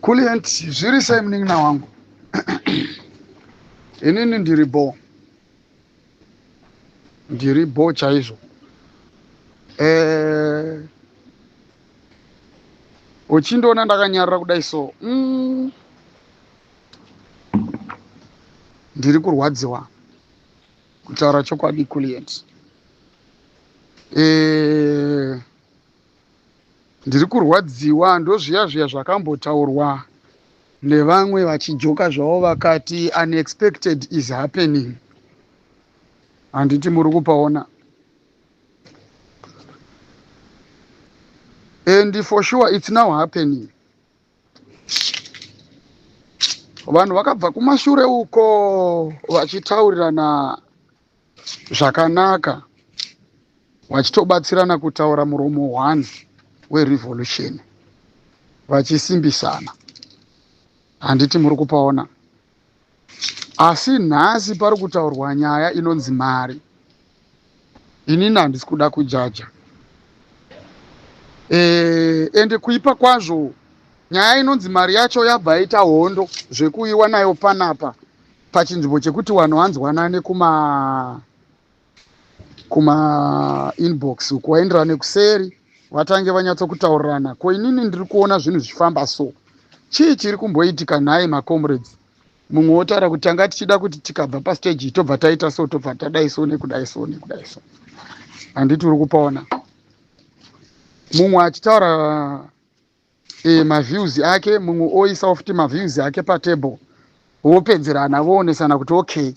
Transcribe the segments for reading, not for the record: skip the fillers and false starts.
Kulient, zviri sei munin'ina wangu? Inini ndiri bho, ndiri bho chaizvo. Eh, uchindiona ndakanyarara kudai so ndiri kurwadziwa kutaura chokwadi Kulient. Eh, Ndiri kurwadziwa ndozviya zviya zvakambotaurwa nevamwe vachijoka zvavo vakati unexpected is happening. Handiti muri kupaona? And for sure it's now happening. Vanhu vakabva kumashure uko vachitaurirana zvakanaka vachitobatsirana kutaura muromo one werevolution vachisimbisana handiti muri kupaona asi nhasi pari kutaurwa nyaya inonzi mari inini handisi kuda kujaja e, ende kuipa kwazvo nyaya inonzi mari yacho yabva yaita hondo zvekuiwa nayo panapa pachinzvimbo chekuti vanhu vanzwanane kuma kuma inbox uko vaenderane kuseri vatange vanyatsokutaurirana ko inini ndiri kuona zvinhu zvichifamba so chii chiri kumboitika nhai macomrades mumwe wotaura kuti tanga tichida kuti tikabva pastage tobva taita so tobva tadai so nekudai so nekudai so handiti uri kupaona mumwe achitaura e, maviews ake mumwe oisawo futi maviews ake patable vopedzerana voonesana kuti okay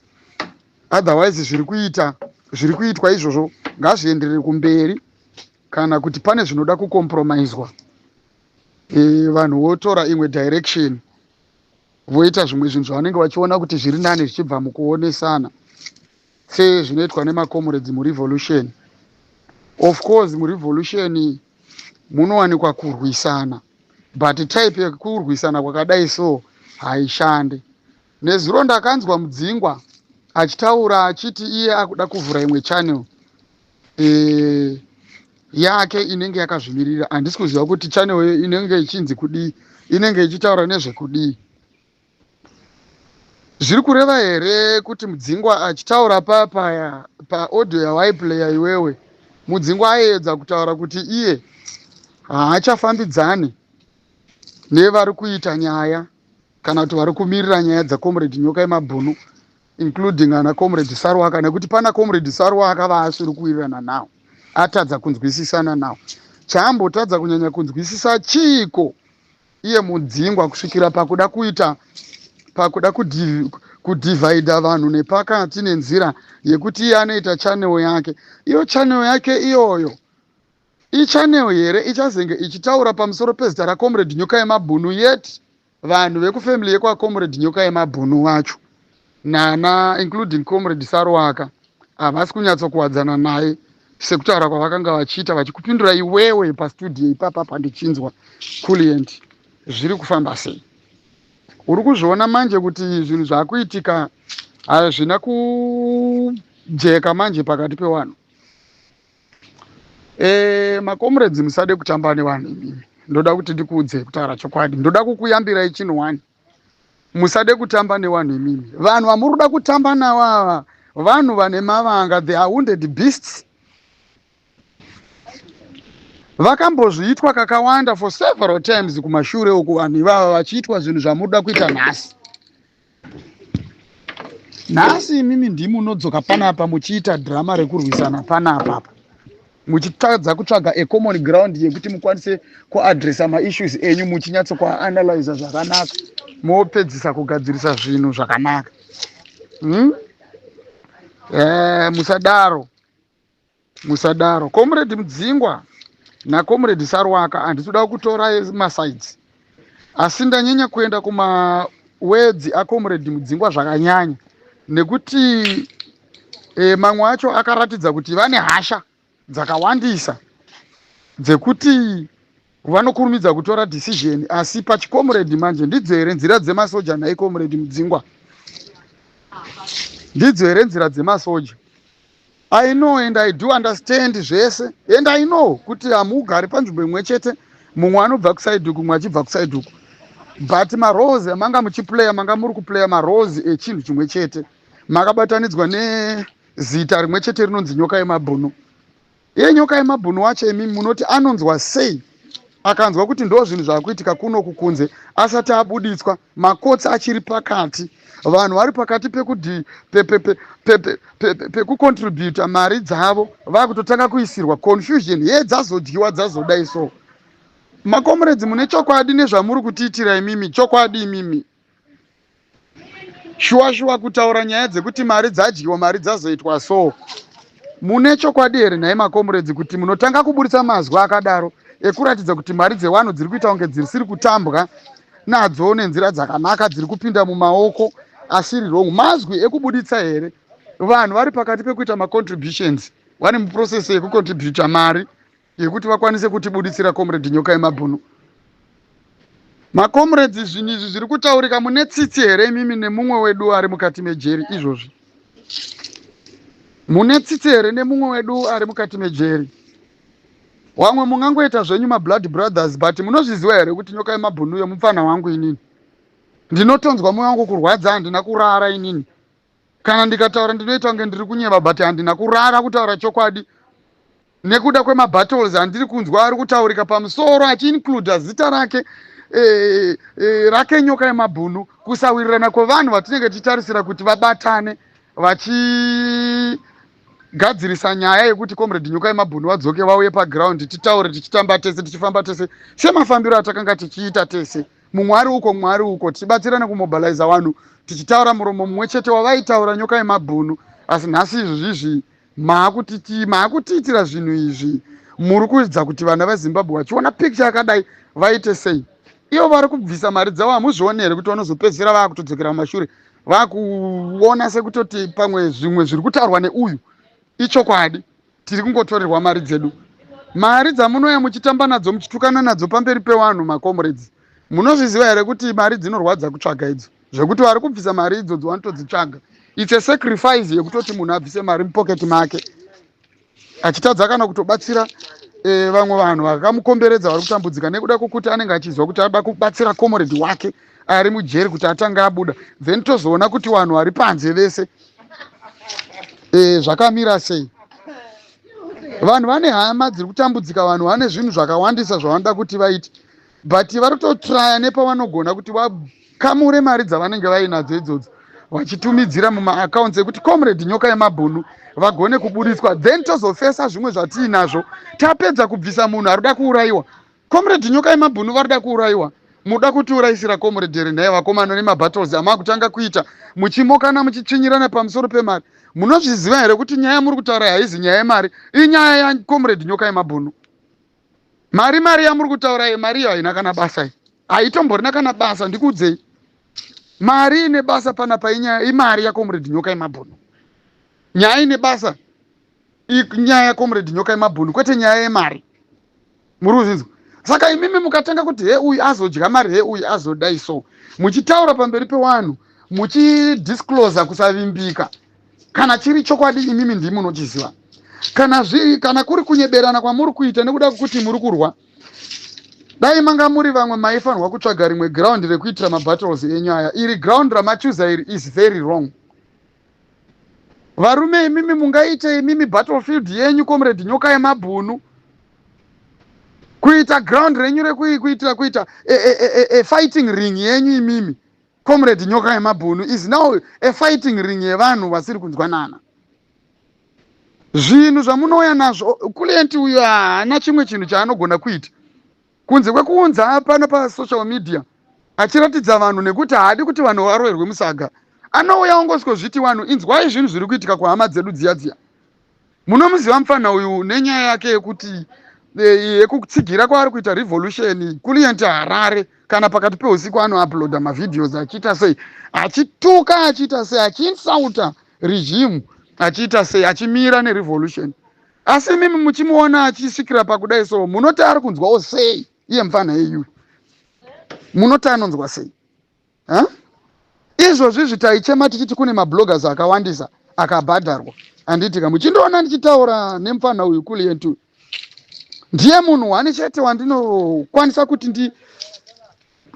otherwise zviri kuita zviri kuitwa izvozvo ngazvienderere kumberi kana kuti pane zvinoda kucompromiswa e, vanhu votora imwe direction voita zvimwe zvinhu zvavanenge vachiona kuti zviri nani zvichibva mukuonesana sezvinoitwa nemakomrades murevolution of course murevolution munowanikwa kurwisana but type yekurwisana kwakadai so haishande nezuro ndakanzwa mudzingwa achitaura achiti iye akuda kuvhura imwe channel e, yake inenge yakazvimirira handisi kuziva kuti channel iyo inenge ichinzi kudii inenge ichitaura nezvekudii Zviri kureva here kuti Mudzingwa achitaura paya paya paaudio yawaiplaya iwewe, Mudzingwa aiedza kutaura kuti iye haachafambidzani nevari kuita nyaya kana kuti vari kumirira nyaya dzacomrade Nyoka yemabhunu including ana comrade Saruwaka nekuti pana comrade Saruwaka vaasiri kuwirirana nawo atadza kunzwisisana nawo. Chaambotadza kunyanya kunzwisisa chiiko? iye mudzingwa kusvikira pakuda kuita pakuda kudhivhaidha vanhu nepakati nenzira yekuti iye anoita channel yake iyo channel yake iyoyo ichannel here ichazenge ichitaura pamusoro pezita racomrade nyoka yemabhunu yet vanhu vekufamily yekwacomrade nyoka yemabhunu vacho nana including comrade saruwaka havasi kunyatsokuwadzana naye sekutaura kwavakanga vachiita vachikupindura iwewe pastudio ipapa pandichinzwa kulient zviri kufamba sei uri kuzviona manje kuti zvinhu zvakuitika hazvina kujeka manje pakati pevanhu e, makomrades musade kutamba nevanhu imimi ndoda kuti ndikuudze kutaura chokwadi ndoda kukuyambirai chinhu wani Musade kutamba newanhu imimi. Vanhu vamuri kuda kutamba navo ava vanhu vane mavanga, they are wounded beasts. Vakambozviitwa kakawanda for several times kumashure uku vanhu ivava vachiitwa zvinhu zvamuri kuda kuita nhasi. Nhasi imimi ndimi munodzoka panapa muchiita drama rekurwisana panapa apa. Muchitadza kutsvaga a common ground yekuti mukwanise kuadressa maissues enyu muchinyatso kuaanalyza zvakanaka mopedzisa kugadzirisa zvinhu zvakanaka hmm? Eh, musadaro musadaro comrade mudzingwa nacomrade sarwaka handisi kuda kutora masides asi ndanyanya kuenda kumawedzi acomrade mudzingwa zvakanyanya nekuti e, mamwe acho akaratidza kuti vane hasha dzakawandisa dzekuti vanokurumidza kutora decision asi pachicomrade manje ndidzo here nzira dzemasoja nhai comrade mudzingwa ndidzo here nzira dzemasoja i know and i do understand zvese and i know kuti hamugari panzvimbo imwe chete mumwe anobva kusaidi uku mumwe achibva kusaidi uku But maroles amanga muchiplaya, manga muri kuplaya maroles echinhu chimwe chete, makabatanidzwa nezita rimwe chete rinonzi Nyoka Yemabhunu. Iye Nyoka Yemabhunu wacho, imimi munoti anonzwa sei akanzwa kuti ndo zvinhu zvaakuitika kuno kukunze, asati abuditswa, makotsi achiri pakati, vanhu vari pakati pekucontributa mari dzavo, vakutotanga kuisirwa confusion ye dzazodyiwa, dzazodai? So macomrades, mune chokwadi nezvamuri kutiitira imimi? Chokwadi imimi, shuwa shuwa, kutaura nyaya dzekuti mari dzadyiwa, mari dzazoitwa so, mune chokwadi here nhai macomrades, kuti munotanga kuburitsa mazwi akadaro ekuratidza kuti mari dzevanhu dziri kuita kunge dzisiri kutambwa nadzo nenzira dzakanaka, dziri kupinda mumaoko asiri wrong? Mazwi ekubuditsa here vanhu vari pakati pekuita macontributions, vari muprocess yekucontributa mari yekuti vakwanise kutibuditsira Comrade Nyoka Yemabhunu? Macomrades, zvinhu izvi zviri kutaurika, mune tsitsi here imimi nemumwe wedu ari mukati mejeri izvozvi? Mune tsitsi here nemumwe wedu ari mukati mejeri? Wamwe mungangoita zvenyu mablood brothers, but munozviziva here kuti Nyoka Yemabhunu uyo mupfana wangu? Inini ndinotonzwa mwoyo wangu kurwadza. Handina kurara inini. Kana ndikataura ndinoita kunge ndiri kunyeva, but handina kurara, kutaura chokwadi, nekuda kwemabattles andiri kunzwa ari kutaurika pamusoro achiincluda zita rake, rake Nyoka Yemabhunu. Kusawirirana kwevanhu vatinenge tichitarisira kuti vabatane vachigadzirisa nyaya yekuti Comrade Nyoka Yemabhunu vadzoke, vauye paground, titaure, tichitamba tese, tichifamba tese semafambiro atakanga tichiita tese, mumwe ari uko, mumwe ari uko, tichibatsirana kumobiliza vanhu, tichitaura muromo mumwe chete wavaitaura Nyoka Yemabhunu. Asi nhasi izvozvizvi maakutiitira zvinhu izvi. Muri kuedza kuti vana veZimbabwe vachiona picture yakadai vaite sei? Ivo vari kubvisa mari dzavo, hamuzvioni here kuti vanozopedzisira vaakutodzokera mumashure, vaakuona sekutoti pamwe zvimwe zviri kutaurwa neuyu ichokwadi, tiri kungotorerwa mari dzedu? Mari dzamunouya muchitamba nadzo, muchitukana nadzo pamberi pevanhu, macomrades, munozviziva here kuti mari dzinorwadza kutsvaga idzo, zvekuti vari kubvisa mari idzodzo vanotodzitsvaga? It's a sacrifice yekutoti munhu abvise mari mupoketi make, achitadza kana kutobatsira vamwe vanhu vakamukomberedza vari kutambudzika, nekuda kwokuti anenge achizwa kuti ada kubatsira comrade wake ari mujeri kuti atange abuda, then tozoona kuti vanhu vari panze vese zvakamira sei. Vanhu vane hama dziri kutambudzika, vanhu vane zvinhu zvakawandisa zvavanoda kuti vaite, but vari kutotraya nepavanogona kuti vakamure mari dzavanenge vainadzo idzodzo, vachitumidzira mumaaccounts ekuti Comrade Nyoka Yemabhunu vagone kubudiswa, then tozofesa zvimwe zvatiinazvo tapedza kubvisa munhu ari kuda kuurayiwa. Comrade Nyoka Yemabhunu vari kuda kuurayiwa. Muda kutiurayisira comrade here nhai vakomana, nemabattles amakutanga kuita, muchimokana, muchitsvinyirana pamusoro pemari? Munozviziva here kuti nyaya muri kutaura haizi nyaya yemari, inyaya yacomrade Nyoka Yemabhunu? Mari yamuri kutaura iyi, mari iyo haina kana basa, iyi haitomborina kana basa. Ndikuudzei, mari ine basa panapa inyaya imari yacomrade Nyoka Yemabhunu. Nyaya ine basa inyaya yacomrade Nyoka Yemabhunu, kwete nyaya yemari. Muri kuzvinzwa? Saka imimi mukatanga kuti he, uyu azodya mari, he, uyu azodai so, muchitaura pamberi pevanhu, muchidisclosa kusavimbika, kana chiri chokwadi imimi ndimi munochiziva. Kana zviri, kana kuri kunyeberana kwamuri kuita nekuda kwekuti muri kurwa, dai manga muri vamwe maifanirwa kutsvaga rimwe ground rekuitira mabattles enyu aya. Iri ground ramachuza iri is very wrong. Varume, imimi mungaite imimi battlefield yenyu, Comrade Nyoka Yemabhunu, kuita ground renyu rekuitira kuita a fighting ring yenyu imimi? Comrade Nyoka Yemabhunu is now a fighting ring yevanhu vasiri kunzwanana. Zvinhu zvamunouya nazvo, Kulliant uyo haana chimwe chinhu chaanogona kuita kunze kwekuunza pano pasocial media achiratidza vanhu, nekuti haadi kuti vanhu varoverwe musaga. Anouya ongosvikozviti, "Vanhu, inzwai zvinhu zviri kuitika kuhama dzedu dziya dziya." Munomuziva mufana uyu nenyaya yake yekuti yekutsigira kwaari kuita revolution. Kulliant Harare kana pakati peusiku anouploada mavideos, achiita sei, achituka, achiita sei, achiinsulta regime, achiita sei, achimira nerevolution. Asi imimi muchimuona achisvikira pakudai so, munoti ari kunzwawo sei iye mufana iyuyu? Munoti anonzwa sei? Izvozvi zvitaichema tichiti kune mabloggers akawandisa akabhadharwa, handitika? Muchindoona ndichitaura nemufana uyu Kulliant uyu, ndiye munhu one chete wandinokwanisa kuti ndi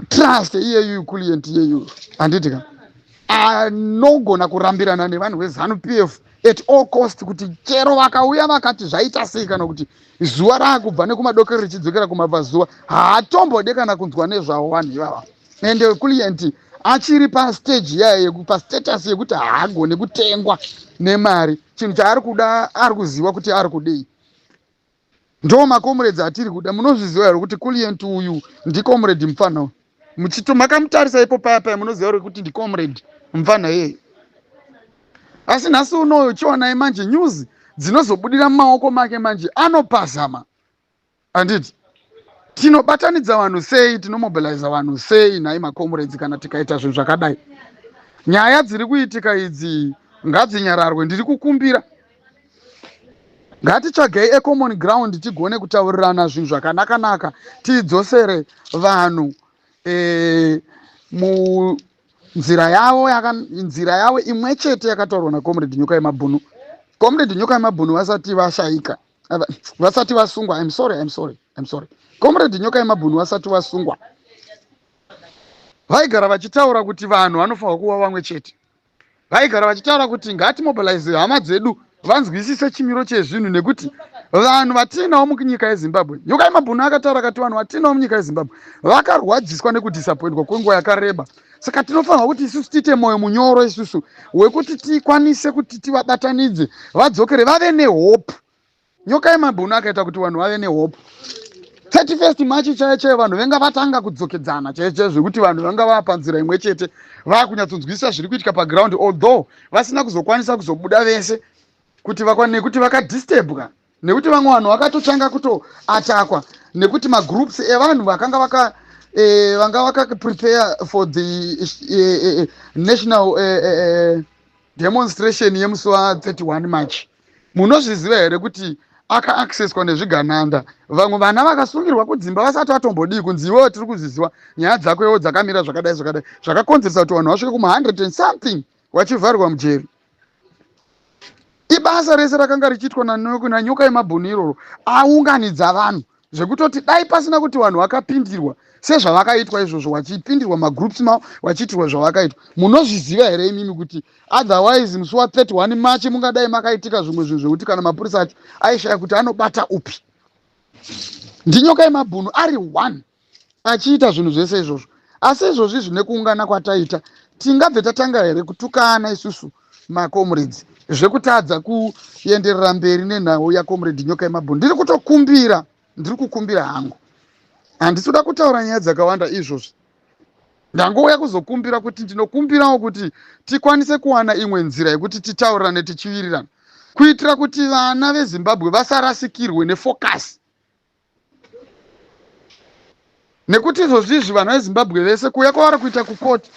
Trust iyeyu, Kulliant iyeyu, handiti ka? Anogona kurambirana nevanhu veZANU PF at all cost, kuti chero vakauya vakati zvaita sei, kana kuti zuva raakubva nekumadokero richidzokera kumabvazuva, haatombode kana kunzwa nezvavo vanhu ivava. Ende Kulliant achiri pastage yaya, pastatus yekuti haagone kutengwa nemari. Chinhu chaari kuda, ari kuziva kuti ari kudei. Ndo macomrades atiri kuda. Munozviziva here kuti Kulliant uyu ndicomrade mufana? Muchito makamutarisa ipo paya paya, munoziva here kuti ndicomrade mufana iyeye? Asi nhasi unoyo chionai manje news dzinozobudira mumaoko make manje, anopazama, handiti? Tinobatanidza vanhu sei? Tinomobiliza vanhu sei nhai macomrades, kana tikaita zvinhu zvakadai? Nyaya dziri kuitika idzi ngadzinyararwe. Ndiri kukumbira, ngatitsvagei ecommon ground, tigone kutaurirana zvinhu zvakanaka-naka, tidzosere vanhu munzira yavo, nzira yavo imwe chete yakataurwa nacomrade Nyoka Yemabhunu. Comrade Nyoka Yemabhunu vasati vashayika, vasati vasungwa, I'm sorry, I'm sorry, I'm sorry, Comrade Nyoka Yemabhunu vasati vasungwa, vaigara vachitaura kuti vanhu vanofanirwa kuva vamwe chete. Vaigara vachitaura kuti ngatimobilize hama dzedu vanzwisise chimiro chezvinhu, nekuti vanhu vatiinawo munyika yeZimbabwe, Nyoka Yemabhunu akataura kati vanhu vatiinawo munyika yeZimbabwe vakarwadziswa nekudisappointwa kwenguva yakareba. Saka tinofanirwa kuti isusu tiite mwoyo munyoro isusu wekuti tikwanise kuti tivabatanidze, vadzokere vave nehope. Nyoka Yemabhunu akaita kuti vanhu vave nehope. 31st March chaiyo chaiyo, vanhu venga vatanga kudzokedzana chaiyo chaiyo, zvekuti vanhu vanga vava panzira imwe chete, vaakunyatsonzwisisa zviri kuitika paground, although vasina kuzokwanisa kuzobuda vese kuti nekuti vakadisturbwa, nekuti vamwe vanhu vakatotanga kutoattackwa, nekuti magroups evanhu vakanga vaka vanga vakaprepare for the national demonstration yemusi wa31 March. Munozviziva here kuti akaaccesswa nezvigananda? Vamwe vana vakasungirwa kudzimba vasati vatombodii, kunzi iwewo tiri kuzviziva nyaya dzako iwo dzakamira zvakadai zvakadai, zvakakonzeresa kuti vanhu vasvike kuma100 and something vachivharirwa mujeri. Ibasa rese rakanga richiitwa naNyoka Yemabhunu iroro, aunganidza vanhu, zvekutoti dai pasina kuti vanhu vakapindirwa sezvavakaitwa izvozvo, vachipindirwa magroups mavo, vachiitirwa zvavakaitwa. Munozviziva here imimi kuti otherwise musi wa31 March mungadai makaitika zvimwe zvinhu zvekuti kana mapurisa acho aishaya kuti anobata upi? NdiNyoka Yemabhunu ari one achiita zvinhu zvese izvozvo. Asi izvozvi zvine kuungana kwataita, tingabve tatanga here kutukana isusu macomrades, zvekutadza kuenderera mberi nenhau yacomrade Nyoka Yemabhunu? Ndiri kutokumbira, ndiri kukumbira hangu, handisi kuda kutaura nyaya dzakawanda izvozvi. Ndangouya kuzokumbira kuti ndinokumbirawo kuti tikwanise kuwana imwe nzira yekuti titaurirane tichiwirirana, kuitira kuti vana veZimbabwe vasarasikirwe nefocus, nekuti izvozvi izvi vanhu veZimbabwe vese kuuya kwavari kuita kukoti,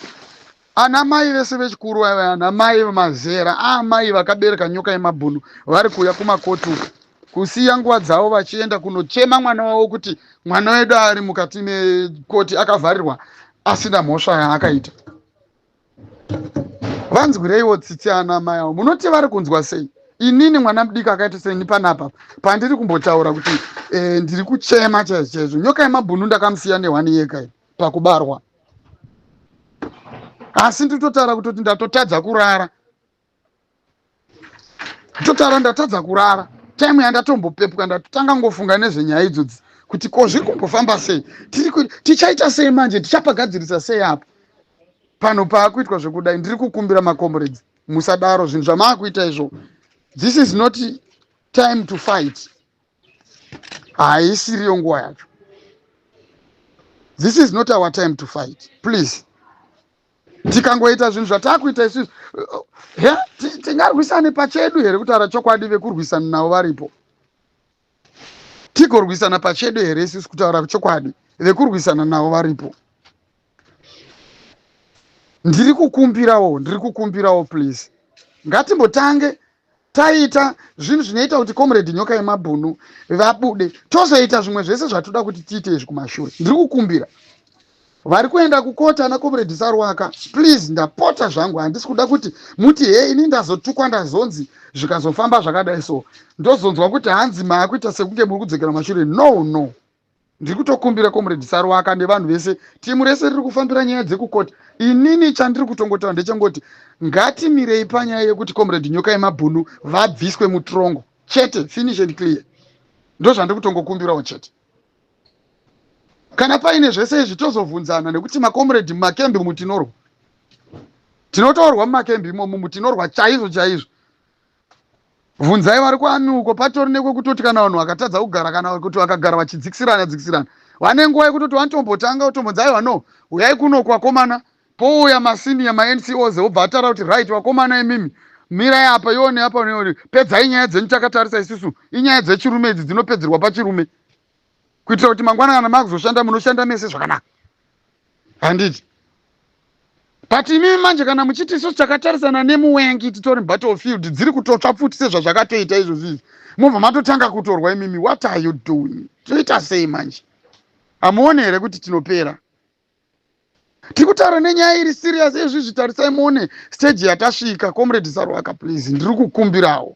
ana mai vese vechikuru, ana mai mazera aamai vakabereka Nyoka Yemabhunu, vari kuuya kumakoti uku, kusiya nguva dzavo vachienda kunochema mwana wavo kuti mwana wedu ari mukati mekoti akavharirwa asina mhosva yaakaita. Vanzwireiwo tsitsi ana mai avo. Munoti vari kunzwa sei? Inini mwana mudiki akaita seni panapa pandiri kumbotaura kuti ndiri kuchema chaizvo chaizvo. Nyoka Yemabhunu ndakamusiya nehwani yega pakubarwa, asi nditotaura kutoti ndatotadza kurara, totaura ndatadza kurara. Time yandatombopepwa, ndatotanga ngofunga nezvenyaya idzodzi, kuti ko zviri kumbofamba sei, tichaita sei manje, tichapagadzirisa sei apo pano paakuitwa zvekudai. Ndiri kukumbira macomrades, musadaro zvinhu zvamaakuita izvo. This is not time to fight, haisiriyo nguva yacho. This is not our time to fight, please. Tikangoita zvinhu zvataakuita isusu, he, tingarwisane pachedu here? Kutaura chokwadi, vekurwisana navo varipo. Tigorwisana pachedu here isusu? Kutaura chokwadi, vekurwisana navo varipo. Ndiri kukumbirawo, ndiri kukumbirawo, please, ngatimbotange taita zvinhu zvinoita kuti Comrade Nyoka Yemabhunu vabude, tozoita zvimwe zvese zvatoda kuti tiite izvi kumashure. Ndiri kukumbira vari kuenda kukota ana Comrade Saruwaka, please, ndapota zvangu. Handisi kuda kuti muti he, ini ndazotukwa, ndazonzi zvikazofamba zvakadai, so ndozonzwa kuti hanzi maakuita sekunge muri kudzokera mashure. No, no. Ndiri kutokumbira Comrade Saruwaka nevanhu vese, timu rese riri kufambira nyaya dzekukoti. Inini chandiri kutongotaura ndechengoti ngatimirei panyaya yekuti Comrade Nyoka yemabhunu vabviswe mutrongo chete, finish and clear. Ndozvandiri kutongokumbirawo chete. Kana paine zvese izvi tozovhunzana, nekuti makomrade mumakembi umu tinorwa, tinotorwa mumakembi imomo mutinorwa chaizvo chaizvo. Vhunzai vari kuami uko, patori nekwekutoti kana vanhu vakatadza kugara kana kuti vakagara vachidzikisirana dzikisirana, vane nguva yekutoti vanotombotanga kutombonzi aiwa no, uyai kuno kuvakomana. Pouya masenior maNCOs obva ataura kuti right vakomana, imimi mirai apa, ione apa, ione, pedzai nyaya dzenyu takatarisa isusu. Inyaya dzechirume idzi, dzinopedzerwa pachirume, kuitira kuti mangwana kana makuzoshanda munoshanda mese zvakanaka, handiti? But imimi manje kana muchiti isusu takatarisana nemuwengi, titori mubattlefield, dziri kutotsva pfuti sezvazvakatoita izvozvi izvi, mobva matotanga kutorwa imimi. What are you doing? Toita sei manje? Hamuoni here kuti tinopera? Tiri kutaura nenyaya iri serious izvizvi. Tarisai muone stage yatasvika. Comrade Saruwaka, please, ndiri kukumbirawo,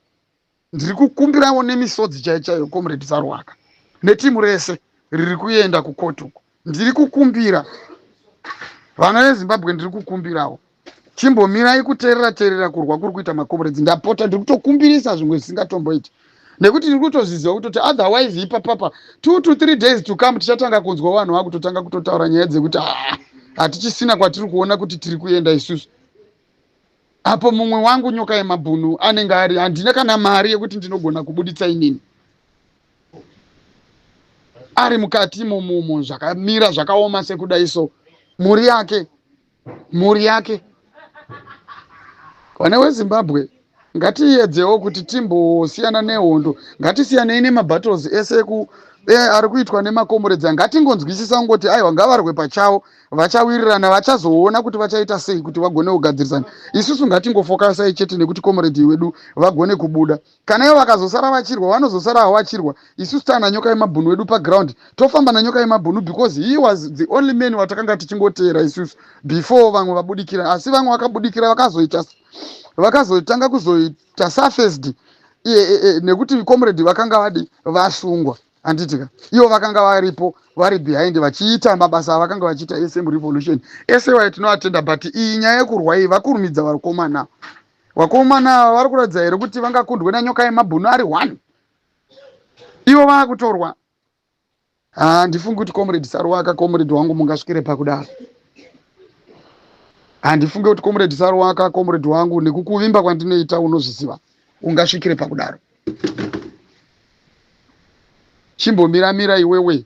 ndiri kukumbirawo nemisodzi chaiyo chaiyo. Comrade Saruwaka netimu rese riri kuenda kukoti uko, ndiri kukumbira vana veZimbabwe, ndiri kukumbirawo, chimbomirai kuteerera teerera kurwa kuri kuita macomrades. Ndapota, ndiri kutokumbirisa zvimwe zvisingatomboiti, nekuti ndiri kutozviziva kutoti otherwise ipapapa 2 to 3 days to come tichatanga kunzwa vanhu vakutotanga kutotaura nyaya dzekuti ah, hatichisina kwatiri kuona kuti tiri kuenda isusu. Apo mumwe wangu Nyoka yemabhunu anenge ari, handina kana mari yekuti ndinogona kubuditsa inini, ari mukati imomomo, zvakamira zvakaoma sekudai. So mhuri yake, mhuri yake, vana veZimbabwe, ngatiedzewo kuti timbosiyana nehondo. Ngatisiyanei nemabattles ese ari kuitwa nemakomrades. Ngatingonzwisisa kungoti aiwa, ngavarwe pachavo, vachawirirana, vachazoona kuti vachaita sei kuti vagone kugadzirisana. Isusu ngatingofokasai chete nekuti comrade wedu vagone kubuda. Kana ivo vakazosara vachirwa, vanozosara havo vachirwa. Isusu taana Nyoka yemabhunu wedu paground, tofamba naNyoka yemabhunu because he was the only man watakanga tichingoteera isusu before vamwe vabudikira. Asi vamwe vakabudikira vakazoita, vakazotanga kuzoita surfaced nekuti comrade vakanga vadi vasungwa, handitika? Ivo vakanga varipo, vari behind, vachiita mabasa avakanga vachiita ese murevolution ese wayo, tinoatenda. But iyi nyaya yekurwa iyi, vakurumidza vakomana. Vakomana ava vari kuratidza here kuti vangakundwe naNyoka yemabhunu ari one, ivo vaakutorwa? Handifungi kuti Comrade Saruwaka, comrade wangu, mungasvikire pakudaro. Handifungi kuti Comrade Saruwaka, comrade wangu, nekukuvimba kwandinoita, unozviziva, ungasvikire pakudaro. Chimbomiramira iwewe,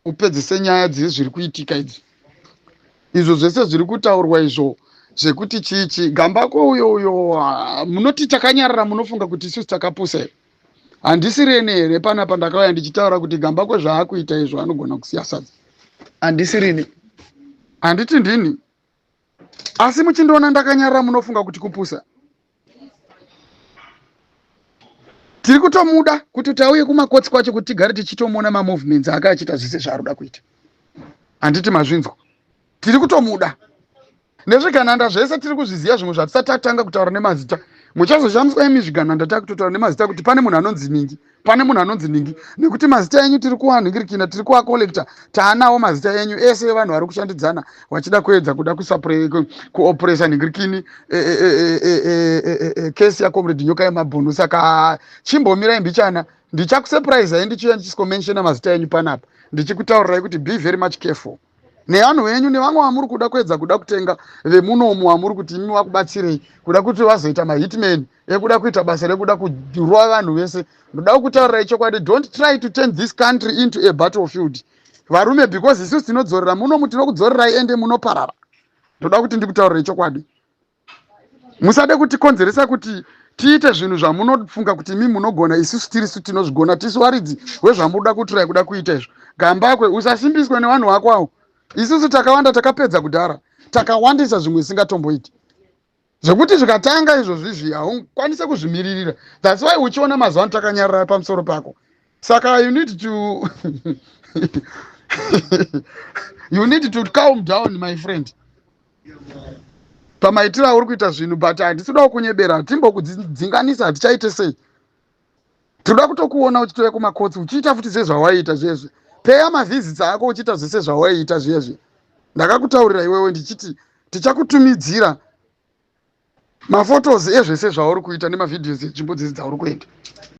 upedzise nyaya dziri zviri kuitika idzi, izvo zvese zviri kutaurwa izvo zvekuti chichi Gambako uyo uyo. Munoti takanyarara, munofunga kuti isusu takapusa here? Handisi rene here panapa ndakauya ndichitaura kuti Gambako zvaakuita izvo anogona kusiya sadza? Handisi rini? Handiti ndini? Asi muchindiona ndakanyarara, munofunga kuti kupusa? Tiri kutomuda kuti tauye kumakotsi kwacho kuti tigare tichitomuona mamovements ake achiita zvese zvaari kuda kuita, handiti mazvinzwa? Tiri kutomuda nezvigananda zvese, tiri kuzviziva. Zvimwe zvatisati tatanga kutaura nemazita, muchazoshamiswa imi zvigananda takutotaura nemazita kuti pane munhu anonzi ningi, pane munhu anonzi ningi, nekuti mazita enyu tiri kuwanhingirikina, tiri kuacollecta. Taanawo mazita enyu ese evanhu vari kushandidzana vachida kuedza kuda kuopresa nhingirikini kesi yaComrade Nyoka yemabhunu. Saka chimbomirai mbichana, ndichakusurprisai ndichiuya ndichiskomentiona mazita enyu panapa, ndichikutaurirai kuti be very much careful nevanhu venyu nevamwe vamuri kuda kuedza kuda kutenga vemunomu, vamuri kuti imi vakubatsirei kuda kuti vazoita mahitman ekuda kuita basa rekuda kurova vanhu vese. Ndoda kukutaurirai chokwadi, don't try to turn this country into a battlefield, varume, because isusu tinodzorera munomu, tinokudzorerai ende munoparara. Ndoda kuti ndikutaurirai chokwadi, musade kutikonzeresa kuti tiite zvinhu zvamunofunga kuti imi munogona. Isusu tirisu tinozvigona, tisu varidzi wezvamunoda kutirai kuda kuita izvo. Gambakwe, usasimbiswe nevanhu vako avo. Isusu takawanda, takapedza kudhara, takawandisa zvimwe zvisingatomboiti zvekuti zvikatanga izvozvizvi haukwanise kuzvimiririra. That's why uchiona mazuva ano takanyarara pamusoro pako. Saka you need to calm down, my friend, pamaitiro auri kuita zvinhu. But handisi kuda kukunyebera, timbokudzinganisa, hatichaite sei. Tinoda kutokuona uchitouya kumakotsi uchiita futi sezvawaiita zvezve. Peya mavisits ako uchiita zvese zvawaiita zviya zviya. Ndakakutaurira iwewe ndichiti tichakutumidzira maphotos ezvese zvauri kuita nemavideos enzvimbo dzese dzauri kuenda.